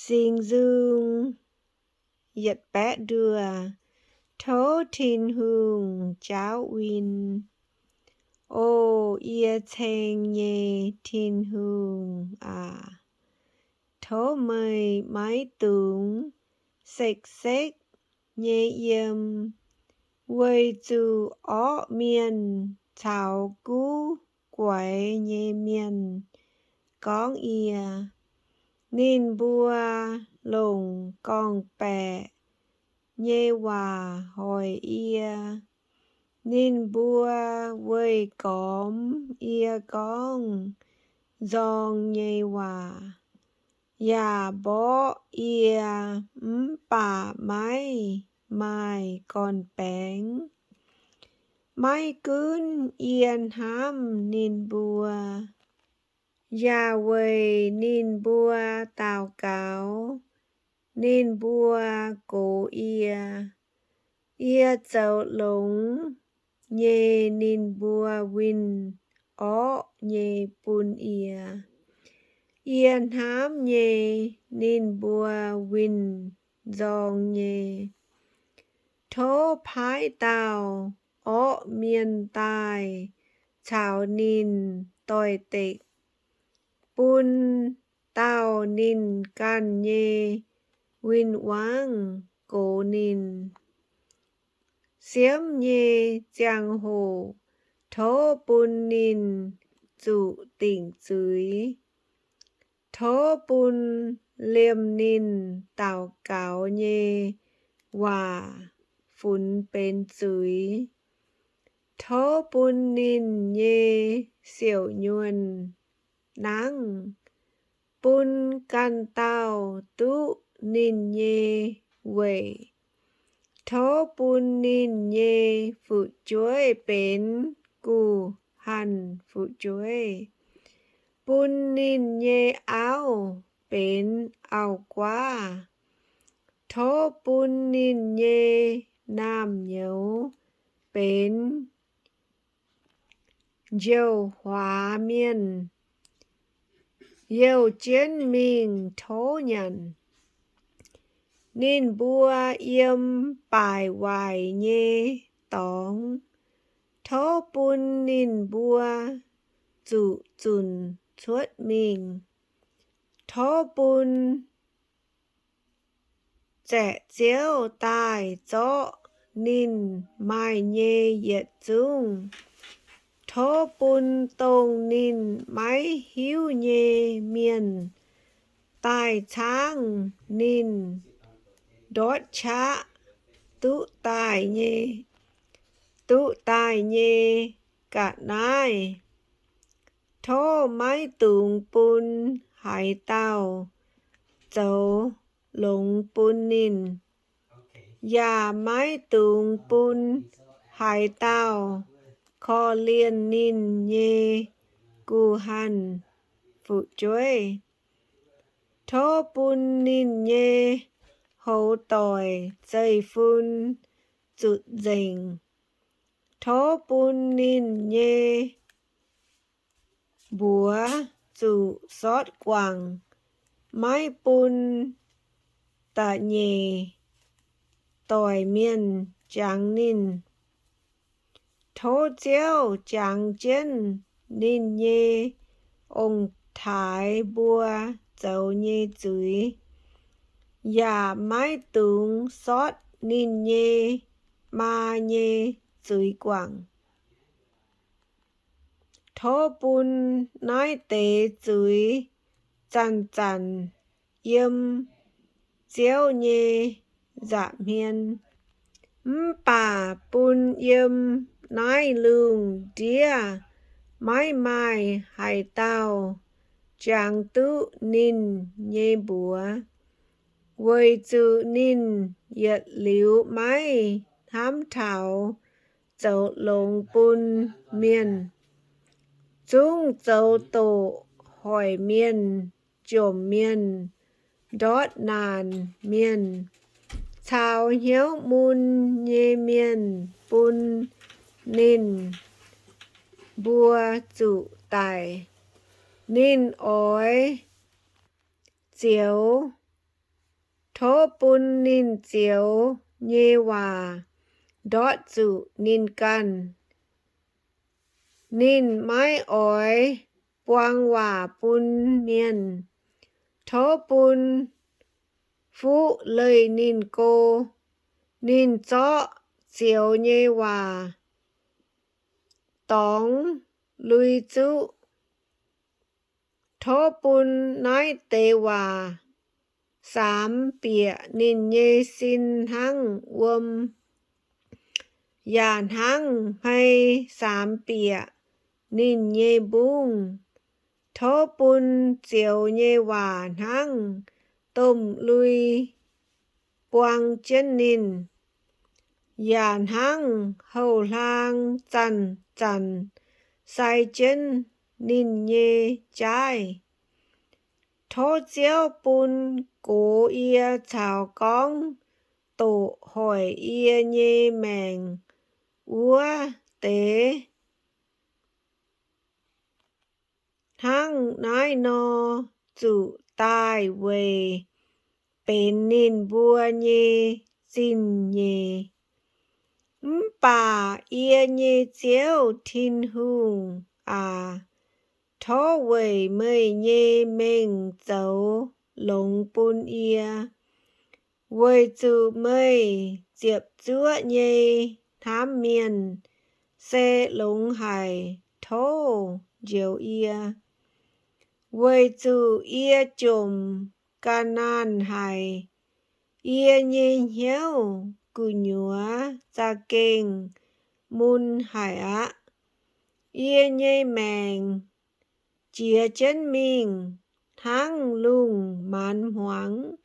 Zingx nzung yietc baeqv nduoh. Tov Tin-Hungh jaauv win. O yie ceng nyei Tin-Hungh aac, tov meih maiv dungx sekv-sekv nyei yiem, weic zuqc orqv mienh caux guv guaix nyei mienh gorngv yie. Ninh mbuo longc gorngv-baeqc nyei waac hoic yie. Ninh mbuo weih gormx yie gorngv nzorng nyei waac, yaac mborqv yie mv baac maiv maaih gorn-baengx. Maiv gunv yie hnamv ninh mbuo, yaac weic ninh mbuo daux gaux, ninh mbuo gox yie. Yie zoux longx nyei ninh mbuo winh orqv nyei bun yie. Yie hnamv nyei ninh mbuo winh nzorng nyei. Tov paaiv dauh orqv mienh daaih caux ninh doix-dekc, bun dauh ninh ganh nyei win-wangv gox ninh. Siemv nyei ziangh hoc tov bun ninh zuqc dingc zuiz. Tov bun liemh ninh daux gaux nyei waac funx benx zuiz. Tov bun ninh nyei siouc nyuonh nangv, bun ganh dauh duqv ninh nyei weic. Tov bun ninh nyei fu'jueiv benx guh hanh fu'jueiv, bun ninh nyei auv benx auv-guaav. Tov bun ninh nyei naamh nyouz benx njoux huaax mienh, youh jienv mingh tov nyanc. Ninh mbuo yiem baaic waaic nyei dorngx, tov bun ninh mbuo zuqc zunc cuotv mingh. Tov bun zaeqc-ziouv daaih zorqv ninh maaih nyei yietc zungv. Tov bun dongh ninh maiv hiuv nyei mienh daaih caangv ninh ndortv qaqv duqv daaih nyei, duqv daaih nyei ga'naaiv. Tov maiv dungx bun haaix dauh zoux longx bun ninh, yaac maiv dungx bun haaix dauh korv-lienh ninh nyei guh hanh fu'jueiv. Tov bun ninh nyei hoz doic zeiv-fun zutc nzengc. Tov bun ninh nyei mbuox zuqc sortv guangc, maiv bun da'nyeic doic mienh jangx ninh. Tov Ziouv jangx jienv ninh nyei ong-taaix mbuo zoux nyei zuiz, yaac maiv dungx sortv ninh nyei maa nyei zuiz guangc. Tov bun naaiv deix zuiz zanc-zanc yiem Ziouv nyei nza'hmien, mv baac bun yiem naaiv lungh ndiev maiv maaih haaix dauh jangx duqv ninh nyei mbuox, weic zuqc ninh yietc liuz maiv hnamv taux zoux longx bun mienh, zungv zoux doqc hoic mienh, jomc mienh, ndortv naanc mienh, caux hnyouv mun nyei mienh bun ninh mbuo zuqc daic. Ninh oix zioux Tov bun ninh zioux nyei waac ndortv zuqc ninh ganh. Ninh maiv oix buang waac bun mienh. Tov bun fuqv leih ninh go. Ninh zorqv zioux nyei waac dorngx lui zuqv. Tov bun naaiv deix waac saamx bieqc ninh nyei sin hnangv wuom, yaac hnangv hmei saamx bieqc ninh nyei mbungv. Tov bun zioux nyei waac hnangv domh lui buang jienv ninh, yaac hnangv houh hlaang zanc-zanc sai jienv ninh nyei jaaiv. Tov Ziouv bun gox yie caux gorngv doqc hoic yie nyei maengc wuov deix hnangv naaiv nor zuqc daaih weic benx ninh mbuo nyei zingh nyeic. Mv baac yie nyei Ziouv Tin-Hungh aac, tov weic meih nyei mengh zoux longx bun yie. Weic zuqc meih ziepc zuoqv nyei hnamv mienh se longx haic, tov njoux yie. Weic zuqc yie jomc ga'naanh haic, yie nyei hnyouv gu'nyuoz za'gengh mun haic aqv. Yie nyei maengc jiex jienv mingh hnangv lungh maanz hmuangx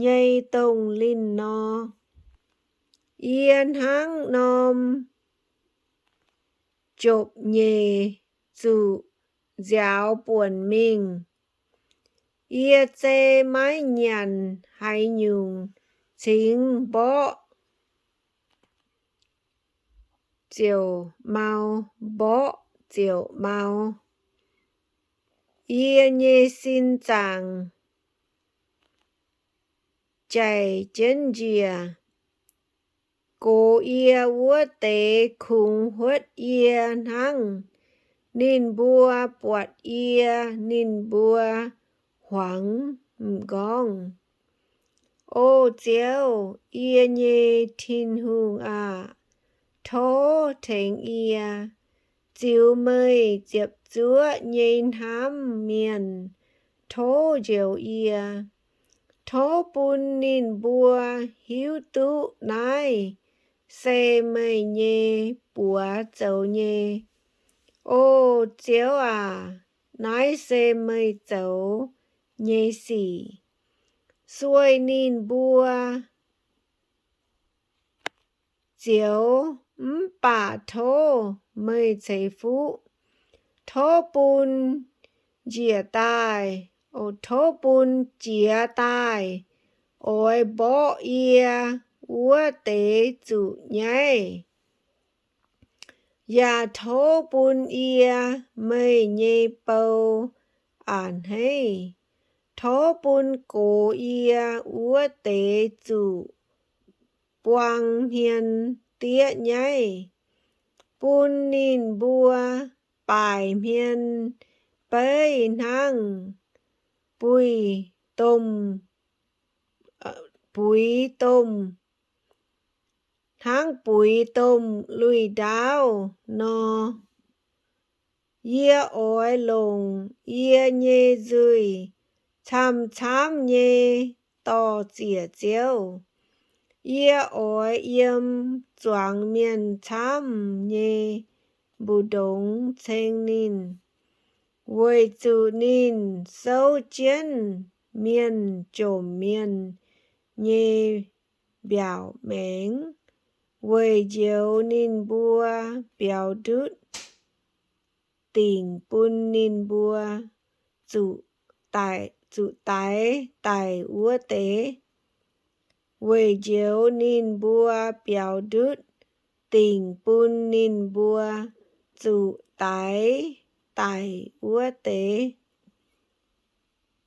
nyei dongh linh nor. Yie hnangv norm jopc-nyeic zuqc nziaaux buonc mingh. Yie zei maiv nyanc haaix nyungc cingx mborqv ziouc mau, mborqv ziouc mau. Yie nyei sin zaangc jaic jienv njiec. Gox yie wuov deix kungx huotv yie hnangv. Ninh mbuo buatc yie, ninh mbuo huangx m'nqorngv. O Ziouv, yie nyei Tin-Hungh aah! Tov tengx yie. Ziux meih ziepc zuoqv nyei hnamv mienh, tov njoux yie. Tov bun ninh mbuo hiuv duqv naaiv se meih nyei buoz zoux nyei. O Ziouv aac, naaiv se meih zoux nyei sic. Sueih ninh mbuo zioux, mv baac tov meih ceix fuqv. Tov bun njiec daaih, tov bun jiez daaih oix mborqv yie wuov deix zuqc nyaiv. Yaac tov bun yie meih nyei bou a'hneiv. Tov bun gox yie wuov deix zuqc buang hmien diev nyaiv, bun ninh mbuo baaic hmien beiv hnangv buix domh, buix domh, hnangv buix domh lui-ndaauv nor. Yie oix longc yie nyei nzuih camv-camv nyei dor-ziec Ziouv. Yie oix yiem zuangx mienh camv nyei mbu'ndongx ceng ninh, weic zuqc ninh souv jienv mienh jomc mienh nyei mbiaauc maengx, weic njoux ninh mbuo biaux ndutv dingc bun ninh mbuo zuqc daix daic wuov deix, weic njoux ninh mbuo biaux ndutv dingc bun ninh mbuo zuqc daix daic wuov deix.